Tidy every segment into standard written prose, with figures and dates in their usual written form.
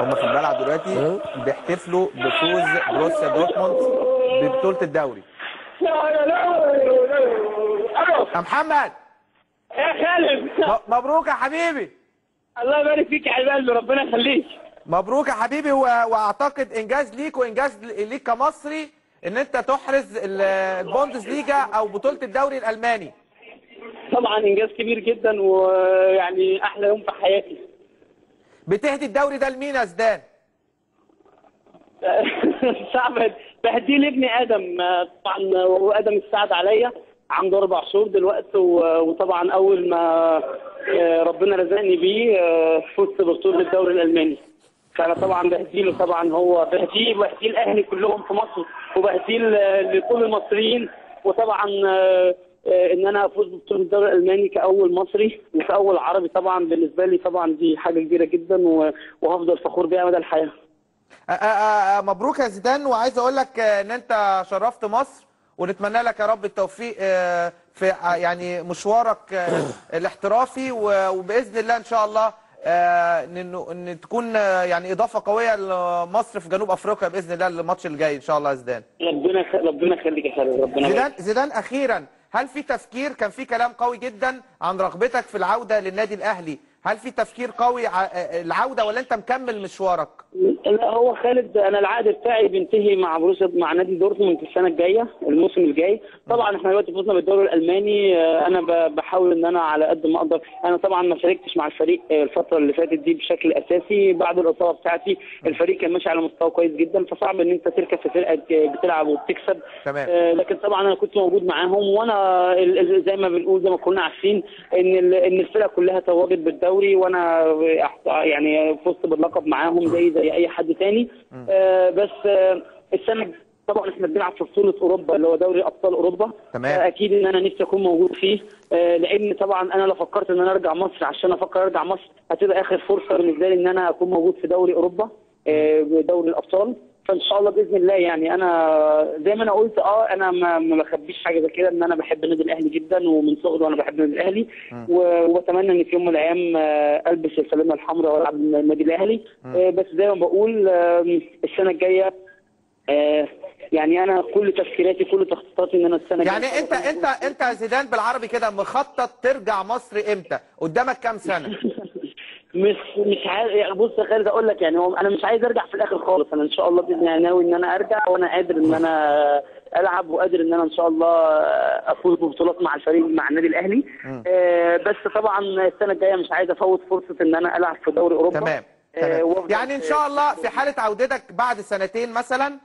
هم في الملعب دلوقتي بيحتفلوا بفوز بروسيا دورتموند ببطولة الدوري. يا محمد. يا خالد، مبروك يا حبيبي. الله يبارك فيك يا حبيب قلبي، ربنا يخليك. مبروك يا حبيبي، واعتقد انجاز ليك وانجاز ليك كمصري ان انت تحرز البوندسليجا او بطولة الدوري الالماني. طبعا انجاز كبير جدا، ويعني احلى يوم في حياتي. بتهدي الدوري ده لمين يا زيدان؟ صعب، بهديه لابني ادم طبعا، وادم السعد عليا، عنده 4 شهور دلوقتي، وطبعا اول ما ربنا رزقني بيه فزت ببطولة الدوري الالماني، فانا طبعا بهديه له، طبعا هو بهديه، وبهديه لاهلي كلهم في مصر، وبهديه لكل المصريين، وطبعا ان انا افوز ببطولة الدوري الالماني كاول مصري وكاول عربي، طبعا بالنسبة لي طبعا دي حاجة كبيرة جدا، وهفضل فخور بيها مدى الحياة. مبروك يا زيدان، وعايز اقول لك ان انت شرفت مصر، ونتمنى لك يا رب التوفيق في يعني مشوارك الاحترافي، وباذن الله ان شاء الله ان تكون يعني اضافه قوية لمصر في جنوب افريقيا باذن الله الماتش الجاي ان شاء الله يا زيدان. ربنا يخليك يا خالد، ربنا. زيدان اخيرا، هل في تفكير؟ كان في كلام قوي جدا عن رغبتك في العودة للنادي الاهلي، هل في تفكير قوي العودة ولا انت مكمل مشوارك؟ لا هو خالد، انا العقد بتاعي بينتهي مع بروسيا، مع نادي دورتموند السنة الجاية، الموسم الجاي. طبعا احنا دلوقتي فزنا بالدوري الالماني، انا بحاول ان انا على قد ما اقدر. انا طبعا ما شاركتش مع الفريق الفترة اللي فاتت دي بشكل اساسي بعد الاصابة بتاعتي، الفريق كان ماشي على مستوى كويس جدا، فصعب ان انت تركب في فرقه بتلعب وبتكسب. تمام. لكن طبعا انا كنت موجود معاهم، وانا زي ما بنقول، زي ما كلنا عارفين ان الفرقة كلها توجت بالدوري، وانا يعني فزت باللقب معاهم زي اي حد تاني. بس السنة طبعا احنا بنلعب في بطوله اوروبا اللي هو دوري ابطال اوروبا. تمام. اكيد ان انا نفسي اكون موجود فيه، لان طبعا انا لو فكرت ان انا ارجع مصر، عشان افكر ارجع مصر هتبقى اخر فرصة بالنسبة لي ان انا اكون موجود في دوري اوروبا، دوري الابطال. فان شاء الله باذن الله، يعني انا زي ما انا قلت، انا ما بخبيش حاجة زي كده، ان انا بحب النادي الاهلي جدا، ومن صغري وانا بحب النادي الاهلي، واتمنى ان في يوم من الايام البس الفانلة الحمراء والعب النادي الاهلي. بس زي ما بقول، السنة الجاية يعني انا كل تفكيراتي كل تخطيطاتي ان انا السنة الجاية. يعني انت انت انت يا زيدان بالعربي كده مخطط ترجع مصر امتى؟ قدامك كام سنة؟ مش عايز يعني، بص يا خالد اقول لك، يعني هو انا مش عايز ارجع في الاخر خالص. انا ان شاء الله باذن الله ناوي ان انا ارجع، وانا قادر ان انا العب، وقادر ان انا ان شاء الله افوز ببطولات مع الفريق مع النادي الاهلي. بس طبعا السنة الجاية مش عايز افوت فرصة ان انا العب في دوري اوروبا. تمام. تمام. يعني ان شاء الله في حاله عودتك بعد سنتين مثلا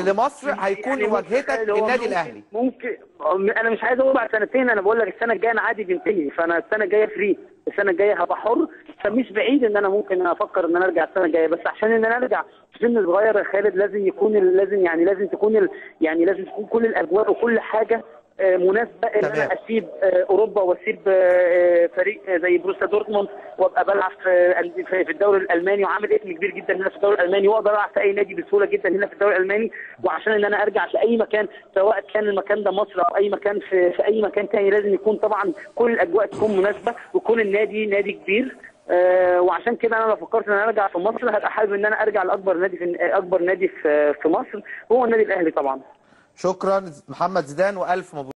لمصر هيكون يعني واجهتك النادي الاهلي. ممكن انا مش عايز اقول بعد سنتين، انا بقول لك السنة الجاية انا عادي بينتهي، فانا السنة الجاية free، السنة الجاية هبقى حر، فمش بعيد ان انا ممكن افكر ان انا ارجع السنة الجاية. بس عشان ان انا ارجع في سن صغير يا خالد، لازم يكون لازم يعني لازم تكون يعني لازم تكون كل الاجواء وكل حاجة مناسبة ان انا اسيب اوروبا واسيب فريق زي بروسيا دورتموند، وابقى بلعب في الدوري الالماني، وعامل اسم كبير جدا هنا في الدوري الالماني، واقدر العب في اي نادي بسهولة جدا هنا في الدوري الالماني. وعشان ان انا ارجع في اي مكان، سواء كان المكان ده مصر او اي مكان في اي مكان تاني، لازم يكون طبعا كل الاجواء تكون مناسبة، ويكون النادي نادي كبير. وعشان كده انا لو فكرت ان انا ارجع في مصر، هبقى حابب ان انا ارجع لاكبر نادي في اكبر نادي في مصر، هو النادي الاهلي طبعا. شكرا محمد زيدان، والف مبروك.